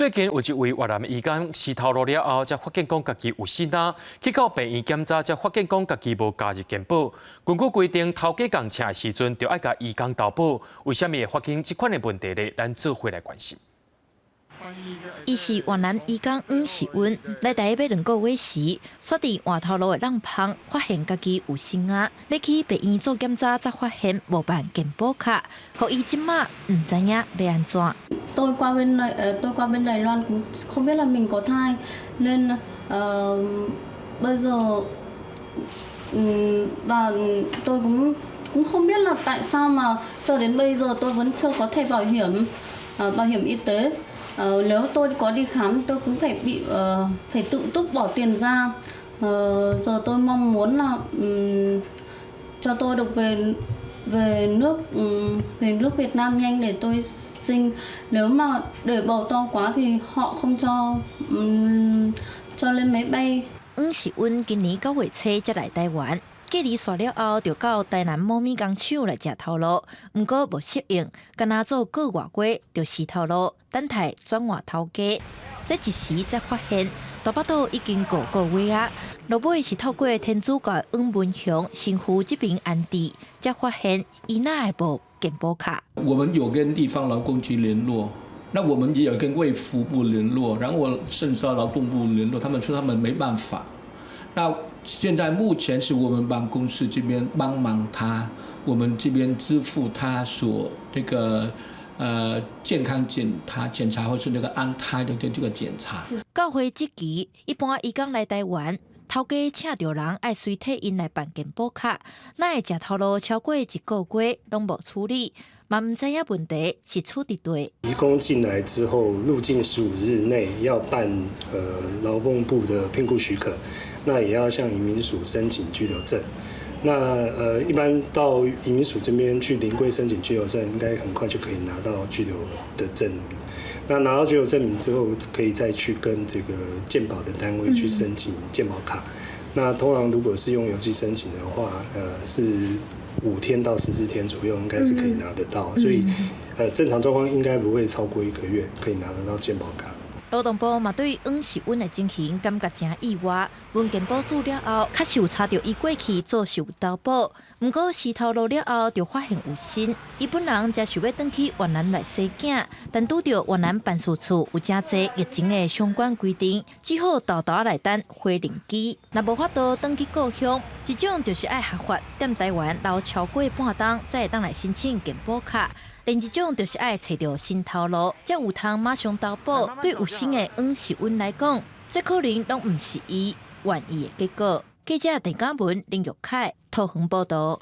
最近有一位越南移工死頭路了後，才發現講家己有瘏仔，去到病院檢查，才發現講家己無加入健保。根據規定，頭家仝請的時陣，就愛共移工投保。為啥物會發生這款的問題呢？咱做伙來關心。伊是越南移工黃世溫，來台欲2個月時，煞佇換頭路的櫳芳，發現家己有瘏仔，欲去病院做檢查，才發現無辦健保卡，予伊這馬毋知影欲按怎。 Tôi qua bên này, tôi qua bên Đài Loan cũng không biết là mình có thai nên bây giờ và tôi cũng cũng không biết là tại sao mà cho đến bây giờ tôi vẫn chưa có thẻ bảo hiểm y tế. Nếu tôi có đi khám, tôi cũng phải bị phải tự túc bỏ tiền ra. Giờ tôi mong muốn là cho tôi được về về nước Việt Nam nhanh để tôi sinh. Nếu mà để bầu to quá thì họ không cho lên máy bay. 黃世溫今年9月初才來台灣，隔離煞了後，就到台南某物工廠來食頭路，毋過無適應，干焦做個外月就辭頭路，等待轉換頭家。這一時才發現，大腹肚已經5個月啊！落尾是透過天主教黃文雄神父這邊安置，才發現伊哪會無健保卡。我們有跟地方勞工局聯絡，那我們也有跟衛福部聯絡，然後我甚至到勞動部聯絡，他們說他們沒辦法。那現在目前是我們辦公室這邊幫忙他，我們這邊支付他所這個健康檢查或是那個安胎的這個檢查。教會這期一般移工來台灣，頭家請著人愛隨替𪜶來辦健保卡，哪會食頭路超過一個月攏無處理，嘛毋知影問題是出佇佗。移工進來之後，入境15日內要辦勞動部的聘僱許可，那也要向移民署申請居留證。那一般到移民署這邊去臨櫃申請居留證，應該很快就可以拿到居留的證明。那拿到居留證明之後，可以再去跟這個健保的單位去申請健保卡。那通常如果是用郵寄申請的話，是5天到14天左右，應該是可以拿得到。所以，正常狀況應該不會超過一個月，可以拿得到健保卡。勞動部嘛對黃世溫的情形感覺誠意外，問健保署了後，確實有查著伊過去做實有投保，毋過死頭路了後就發現有瘏，伊本人才想欲轉去越南來生囝，但拄著越南辦事處有誠濟疫情的相關規定，只好沓沓來等飛臨機。若無法度轉去故鄉，一種就是愛合法踮台灣留超過半冬，才會當來申請健保卡；另一種就是愛揣著新頭路，才有通馬上投保。對有瘏的黃世溫來講，這可能攏毋是伊願意的結果。記者鄭嘉文、林玉凱，桃園報道。